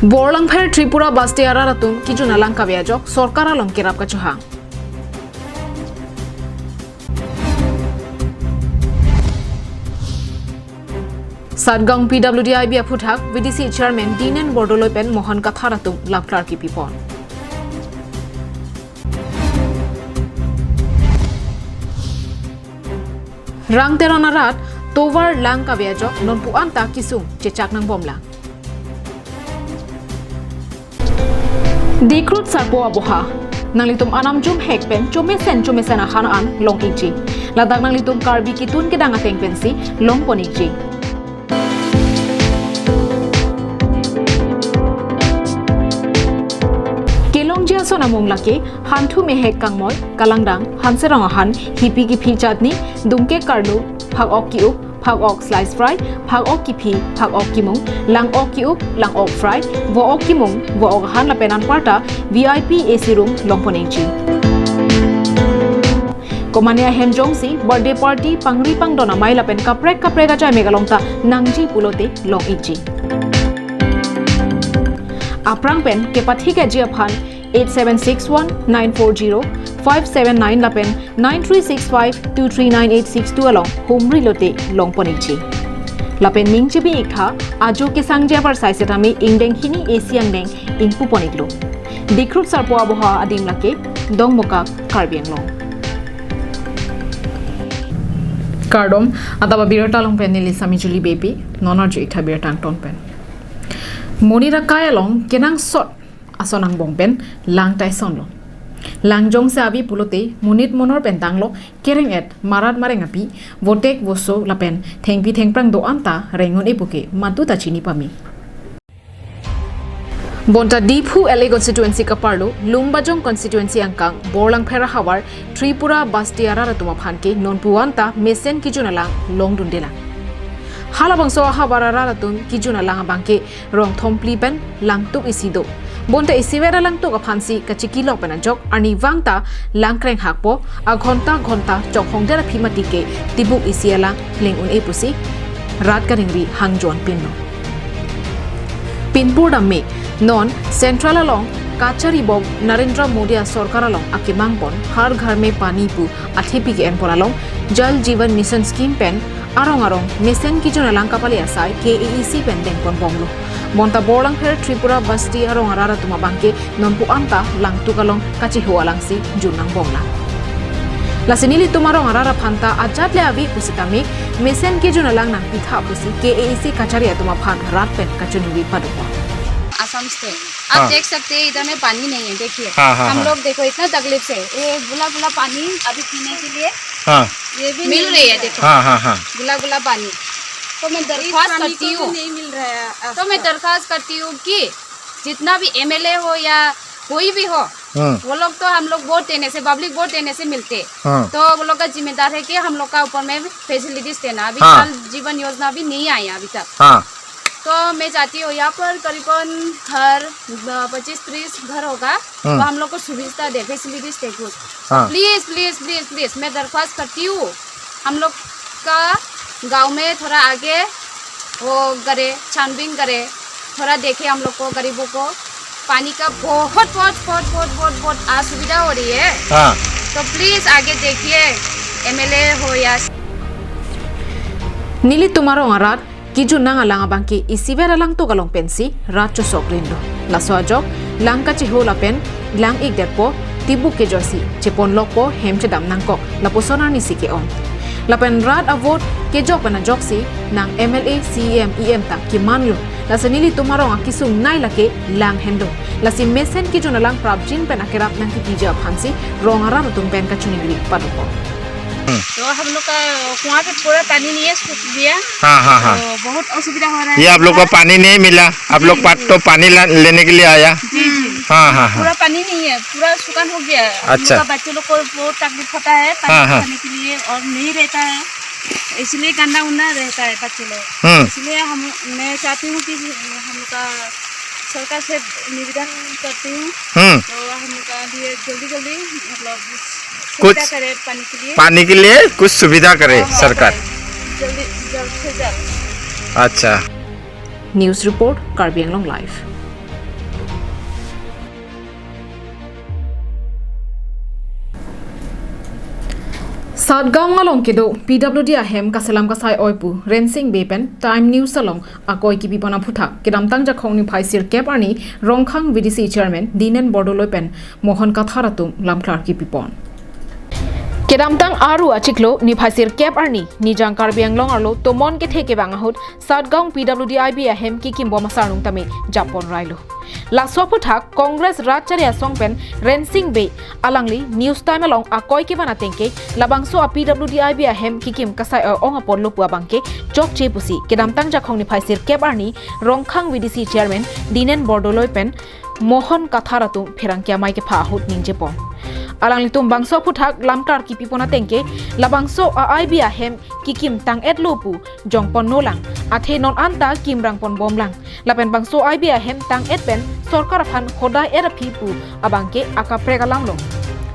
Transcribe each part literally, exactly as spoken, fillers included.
Borlangpher Tripura Basti arat atum kejun alang kave ajok sorkar along kerap kachohang. Satgaon P W D I B aphuthak V D C Chairman Dinen Bordoloi pen Mohan Kathar atum lapklar kipipon. Rang Teron arat tovar lang kave ajok nonpu anta kesung chechak nangbomlang. Dikrut Sarpo Aboha, nanglitum anam jumhek pen chomesen chomesen ahan an long-ikji. Ladak nanglitum Karbi ketun kedang ateng pensi longpon-ikji. Kelongji ason amung lake Hanthu Mehek Kangmoi, Kalangdang, Hanserong ahan, hipi kiphi chutney, dungke karlu, phak-ok ki-up, phak-ok slice fry, phak-ok kiphi, phak-ok kimung, lang-ok ki-up, lang-ok fry, vo-ok kimung, vo-ok ahan lapen anparta V I P A C room longpon-ikji. Komane ahem jongsi birthday party, pangri pangdon amei lapen kaprek kaprek ajai mek along ta nangji pulote long-ikji. Aphrang pen kepathik aji aphan eight seven six one nine four zero five seven nine lapen nine three six five two three nine eight six two along humri lote longpon-ikji. Lapen ning chebi-iktha, ajo kesangji apor sai setame ingdeng hini A C angdeng ingpupon-iklo. Dikrut Sarpo Aboha adim lake Dongmukak, Karbi Anglong. Kardom, adap abirta along pen neli Sami Juli Bepi, non arju-iktha birta angton pen. Monit akai along kenangsot ason angbong pen lang ta esonlo. Lang jongsi ave pulote monit monor pen tanglo, kereng-et, marat mareng api, votek voso lapen thengpi thengphrang do-an ta reng un-e puke madu ta chini pame. Bonta Diphu L A constituency kaparlo, Lumbajong constituency angkang, Borlangpher ahavar, Tripura Basti arat atum aphan ke nonpu anta mesen kejun alang longdundelang. Halabangso ahavar arat atum kejun alang abangke rong thom phli pen langtuk isi do. Bonta isivet alangtuk aphansi kachikilok pen ajok arnivang ta lang krenghakpo, aghonta ghonta chonghongdet aphi mati ke tibuk isi alang pleng un-e pusi rat kaningri hangjon pinlo. Pinpur damme, non Central along kachari bom Narendra Modi asorkar along akemang pon Har Ghar Mein Pani pu athepi ke-enpon along Jal Jeevan Mission Scheme pen arong arong mesen kejun alang kapale asai K A A C pen dengpon bomlo. Bonta Borlangpher Tripura Basti arong arat atum abangke nonpu anta langtuk along kacheho alangsi jun nangbomlang. Lasi nelitum arong arat aphan ta ajat le ave pusitame mesen kejun alang nangpitha pusi K A A C kachari atum aphan rat pen kachiningri padokok. Assam से। आप हाँ। देख सकते हैं, इधर में पानी नहीं है, देखिए। हाँ, हाँ, हम हाँ। लोग देखो, इतना तकलीफ से, ये गुला गुला पानी अभी पीने के लिए, हाँ। ये भी मिल नहीं रही है, मिल रहा है। देखो। हाँ, हाँ, हाँ। गुला गुला पानी। तो मैं इस दरख्वास्त पानी करती को भी हूँ। नहीं मिल रहा है, तो मैं आपको। दरख्वास्त करती हूँ कि जितना भी M L A हो या कोई भी हो, हाँ। वो लोग तो हम लोग वोट देने से, पब्लिक वोट देने से मिलते। हाँ। तो वो लोग का जिम्मेदार है कि हम लोग का ऊपर में फैसिलिटीज देना। अभी हाँ। जल जीवन योजना भी नहीं आया अभी तक। हाँ। तो मैं चाहती हूँ, यहाँ पर करीबन घर, अ, पच्चीस तीस घर होगा, हाँ। तो हम लोग को सुविधा दे, फैसिलिटीज दे कुछ। हाँ। प्लीज, प्लीज, प्लीज, प्लीज, मैं दरख्वास्त करती हूँ, हम लोग का गांव में थोड़ा आगे वो करे, छानबीन करे, थोड़ा देखे हम लोग को, गरीबों को। पानी का बहुत, बहुत, बहुत, बहुत, बहुत, बहुत असुविधा हो रही है। हाँ। तो प्लीज आगे देखिए, M L A हो या Nelitum arong arat kejun nang alang abangke isivet alangtuk along pensi rat chosok rinlo. Laso ajok lang kacheho lapen lang-ikdetpo, tibuk kejorsi cheponlokpo, hem chedam nangkok, lapuson arnisi ke-ong. Lapen rat avote kejok pen ajoksi nang M L A, C E M, E M ta kemanlo. Lasi nelitum arong akesung nei lake lang henlo. Lasi mesen kejun alang prapjin pen akerap nangkipiji aphansi rong arat atum pen kachiningri padokok. तो हम लोग का कुआं पे पूरा पानी नहीं है, सूख गया। हाँ, हाँ, हाँ। तो बहुत असुविधा हो रहा है। ये आप लोग को पानी नहीं मिला, आप लोग जी, पास जी। तो पानी ला-, लेने के लिए आया। जी, जी। हाँ, हाँ, हाँ। पूरा पानी नहीं है, पूरा सुखान हो गया है। हम लोग अच्छा। का बच्चों लोग को बहुत तकलीफ होता है पानी हाँ, हाँ। खाने के लिए और नहीं रहता है, इसलिए गंदा उंदा रहता है बच्चे लोग। हम्म। इसलिए हम, मैं चाहती हूँ कि हम लोग का सरकार से निवेदन करती हूँ, हम्म। तो हम लोग का लिए जल्दी जल्दी मतलब कुछ सुविधा करे पानी के लिए। पानी के लिए कुछ सुविधा करे हाँ, हाँ, सरकार। करे। जल्दी, जल्द से जल्द। अच्छा। News report, Karbi Anglong Live. Satgaon along kedo P W D ahem kaselam kasai-oi pu Rensing Bey pen Time News along akoi kipipon aphuthak kedamtang Jakhong niphai sirkep arni Rongkhang V D C Chairman Dinen Bordoloi pen Mohan Kathar atum lamklar kipipon. Kedamtang Aru achiklo niphai sirkep arni Nijang Karbi Anglong arlo tomon kethe kevang ahut Satgaon P W D I B ahem kikim bom asarnung tame japon railo. Laso aphuthak Congress Rat Chari Asong pen Rensing Bey alangli News Time along akoi kevan ateng ke labangso a P W D I B ahem kikim kasai-oi ong apotlo pu abang ke chokche pusi kedamtang Jakhong niphai sirkep arni Rongkhang V D C Chairman Dinen Bordoloi pen Mohan Kathar atum pherangke amei kepha ahut ningjepon. Alanglitum bangso aphuthak lamklar kipipon ateng ke labangso a I B ahem kikim tang-etlo pu jongpon nolang, athe non anta kimrangpon bomlang. Lapen bangso I B ahem tang-et pen sorkar aphan hodai-et aphi pu abang ke akaprek alamlo.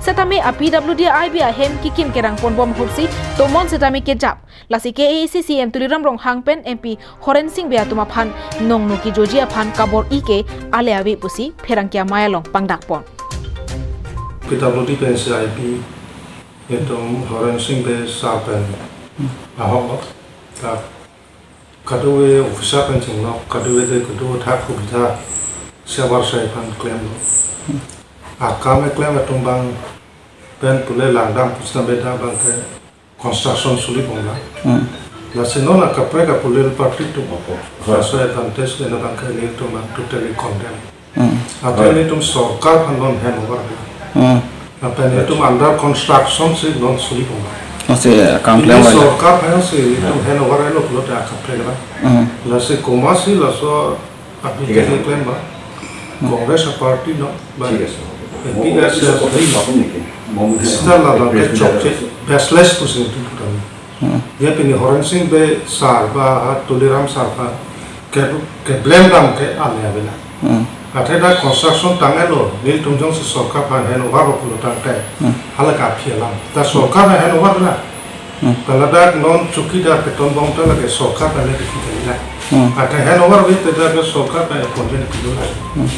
Setame a P W D I B ahem kikim kerangpon bom ahutsi tomon setame kejap. Lasi K A A C C M Tuliram Ronghang pen M P Horensing Bey atum aphan nongno kijoji aphan kabor-i ke ale ave pusi pherangke amei along pangdakpon. P W D pen C I P itum Horensing Bey sar pen ahok ta kadokave officer pen chinglok, kadokave de kedo thak hubitha sebar sai aphan klemlo. Akam keklem atum abang pen pule langdam pusitame dak abang ke construction suli bomlang. Hmm. Lasi non akaprek a political party atum. Opo. Laso advantage lena abang ke nelitum abang totally condemn. Hmm. Athe nelitum sorkar aphan non handover. Hmm. Lapen nelitum under construction si non suli bomlang. Masi akam ini klem aja. Sorkar aphan si nelitum handover lo pulote akaprek abang. Hmm. Lasi komatsi laso aphi, ঠিক আছে, ke klem abang. Hmm. Congress a party no, abang. ঠিক আছে। A P S, ঠিক আছে। Sita labang ke chokche, baseless pusi nelitum putang. Hmm. Ya pini Horensing Bey sar ba ha Tuliram sar ba ke, ke blame dam ke ale avelang. Hmm. Athe dak construction tang-etlo, nelitum jongsi sorkar aphan handover pulo tangte. Hmm. Hala ke aphi alam. Ta sorkar aphan handover la. Hmm. Ta ladak non chowkidar keton bom ta lake sorkar aphan le dikhi la. Hmm. Athe handover ave te dak sorkar aphan appointment pilo la. Hmm.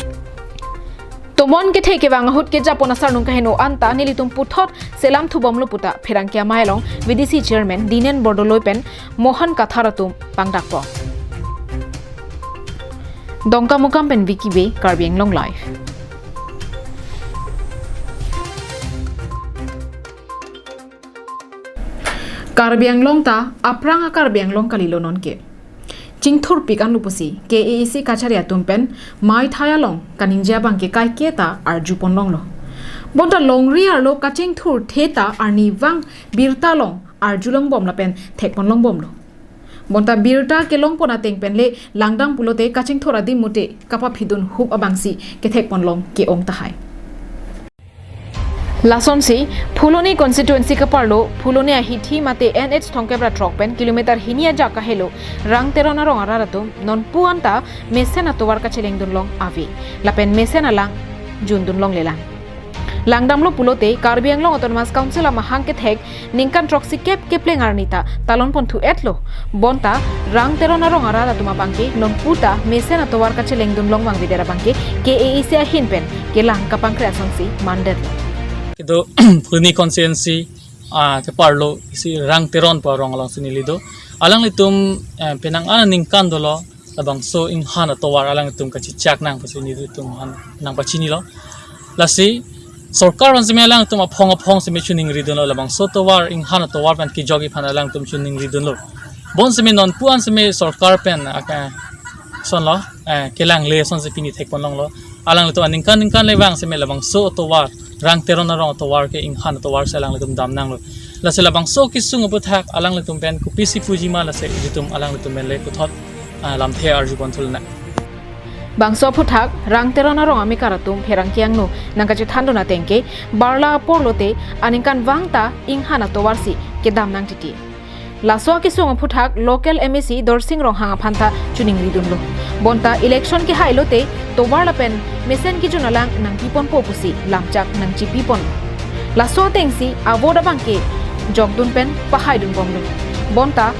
Tomon kethe kevang ahut kejapon asarnung kaheno anta nelitum puthot selam thubomlo puta pherangke amei along V D C Chairman Dinen Bordoloi pen Mohan Kathar atum pangdakpon. Dongkamukam pen Vicky Bey, Karbi Anglong Live. Karbi Anglong ta aphrang a Karbi Anglong kalilo nonke. Chingthurpik anlo pusi K A A C kachari atum pen meithai along kaningje abang ke kaike ta arjupon longlo. Bonta longri arlo kachingthurthe ta arnivang birta along arjulong bom lapen thekpon long bomlo. Bonta birta kelongpon ateng pen le langdam pulote kachingthur adim mute kapaphidun hup abangsi kethekpon long ke-ong tahai. Lasonsi, Phuloni constituency kaparlo, Phuloni ahithi mate N H thomkep ra throk pen kilometer hini ajak kahelo, Rang Teron arong arat atum, nonpu anta mesen atovar kachelengdun long ave, lapen mesen alang jundun longlelang. Langdamlo pulote, Karbi Anglong Autonomous Council amahang kethek, ningkan throksikep kepleng arni ta talon ponthu-etlo. Bonta Rang Teron arong arat atum abangke nonpu ta mesen atovar kachelengdun long vangvedet abangke K A A C ahin pen kelang kapangkre asonsi mandetlo. Kedo Phuloni constituency, ah, keparlo isi Rang Teron pu arong alongsi neli do. Alanglitum, eh, penang an aningkan dolo, labangso inghan atovar alanglitum kachechak nang pusi nelitum aphan nangpachinilo. Lasi sorkar aphan seme alangtum aphong aphong seme choningridunlo, labangso tovar inghan atovar pen kejokji aphan alangtum choningridunlo. Bonseme nonpu an seme sorkar pen aka sonlo, eh, kelangle asonsi pini thekpon longlo. Alanglitum aningkan ningkan le vang seme labangso tovar, Rang Teron arong tovar ke inghan tovar si alanglitum dam nanglo. Lasi labangso kesung aphuthak alanglitum pen kopisi puji ma, lasi ilitum alanglitum pen le puthot, ah, lamthe arjupon thulna. Bangso aphuthak Rang Teron arong amekar atum pherangke angno nangkachethandun ateng ke, barla apor lote aningkanvang ta inghan atovar si kedam nang titi. Laso akesung aphuthak local M A C Dorsing Ronghang aphan ta choningridunlo. Bonta election kehai lote tovar lapen mesen kejun alang nangpiponpo pusi lamchak nangchipipon. Laso atengsi avote abangke jokdun pen pahaidun bomlo. Bonta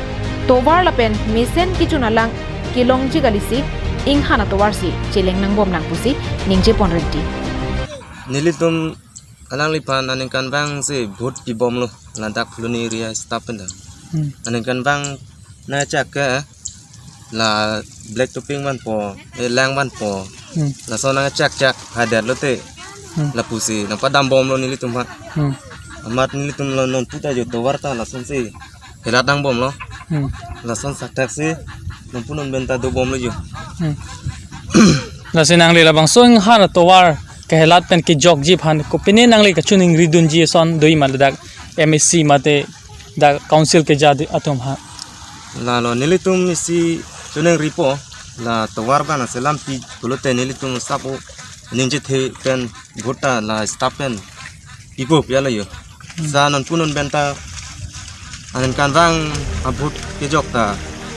tovar lapen mesen kejun alang kelongji kalisi inghan atovar si cheleng nangbom nang pusi ningjepon renti. Nelitum alangliphan aningkanvang si vote pibomlo. ladak Phuloni area staff pen ta. Hmm. Aningkanvang nangchak ke la black topping vanpo, eh, lang vanpo. Hmm. Lason nangchakchak hadet lote. Hmm. Lapusi nangpadambomlo nelitum ha. Hmm. Amat nelitum lo nonpu ta jo tovar ta lasonsi helat dangbomlo. Hmm. Lason sakthaksi nonpu non pen ta dobomlo jo. Hmm. Lasi nangli labangso inghan atovar kehelat pen kejokji aphan kopine nangli kachiningridunji ason do-i ma ladak M A C mate dak council keja di atum ha? Lalo nelitum isi chiningripo, la tovar bana selam pi pulote nelitum sapo ningje the pen vote ta la staff pen pipo pi ala jo. Hmm. Sa nonpu non pen ta aningkanvang avote kejok ta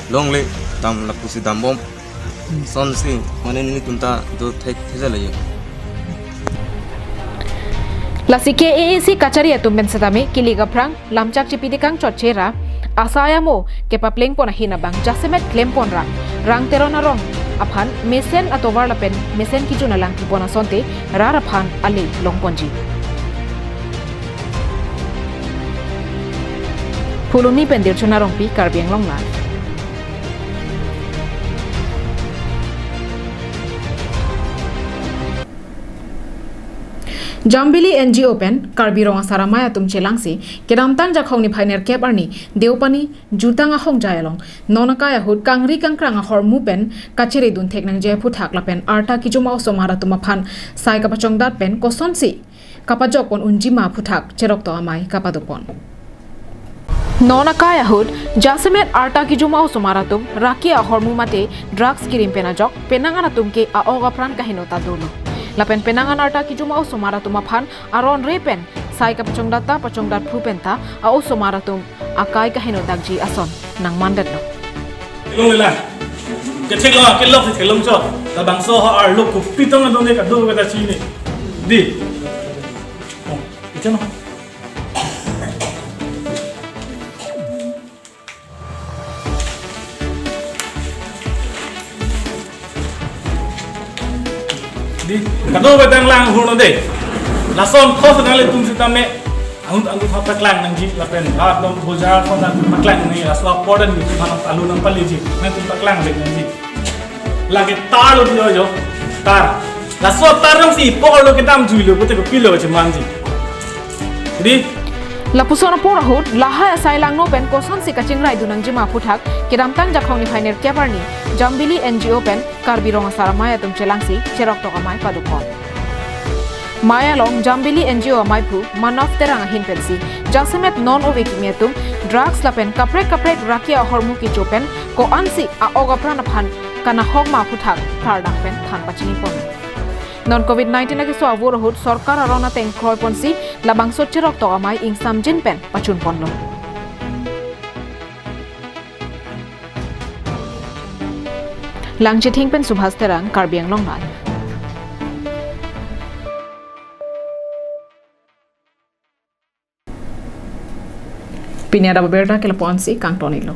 longle dam lapusi dambom. Hmm. Sonsi mane nelitum ta do thek thejala jo. Lasi K A A C kachari atum pen setame kilik aphrang lamchak chipi dekang chotche ra asai amo kepaplengpon ahin abang jasemet klempon ra Rang Teron arong aphan mesen atovar lapen mesen kejun alang pipon asonte rar aphan ale longponji. Phuloni pen Dirchona Rongpi, Karbi Anglong Live. Jambili N G O pen Karbi Rong Asar Amei atum chelangsi kedamtang Jakhong niphai nerkep arni Deopani jutang ahongjai along non akai ahut kangri kangkrang ahormu pen kachiridun thek nangji aphuthak lapen arta kejuma osomar atum aphan sai kapachongdat pen kosonsi kapajokpon unji ma aphuthak cheroktok amei kapadopon. Non akai ahut jasemet arta kejuma osomar atum raki ahormu mate drugs kirim pen ajok penang an atum ke a-ok apran kaheno ta dolo. Lapen penang an arta kejuma osomar atum aphan aron re pen sai kapachongdat ta pachongdat phu pen ta a-osomar atum akai kaheno dakji ason nangmandetlo. Theklong lela. Kethek lo, kelok si theklong cho. Labangso ha arlo kopi tong adon ne kado kata chini. Di. Oh, ichano. Di, kado bedang lang hurno de. Lason thos nanglitum sitame. Ahut ahut ha paklang nangji lapen ha dong bojar kona paklang nangji laso apordan nitum aphan alu nangpaliji. Nangtum paklang bek nangji. Lake tar lo di jo. Tar. Laso tar jongsi ipo arlo kedam juilo pute kopilo chemanji. Di. Lapuson apor ahut lahai asai langno pen kosonsi kachingraidun nangji ma aphuthak kedamtang Jakhong niphai nerkep arni Jambili N G O pen Karbi Rong Asar Amei atum chelangsi cheroktok amei padopon. Mei along Jambili N G O ameiphu Manav Terang ahin pensi jasemet non ove kimi atum drugs lapen kaprek kaprek raki ahormu kecho pen ko-ansi a-ok apran aphan kanahok ma aphuthak thardang pen than pachinipon. Non covid nineteen akeso avur ahut sorkar aron ateng kroiponsi labangso cheroktok amei ingsamjin pen pachunponlo. Langchithing pen Subhas Terang, Karbi Anglong Live. Pini adap abirta ke lapu-ansi kangton-iklo.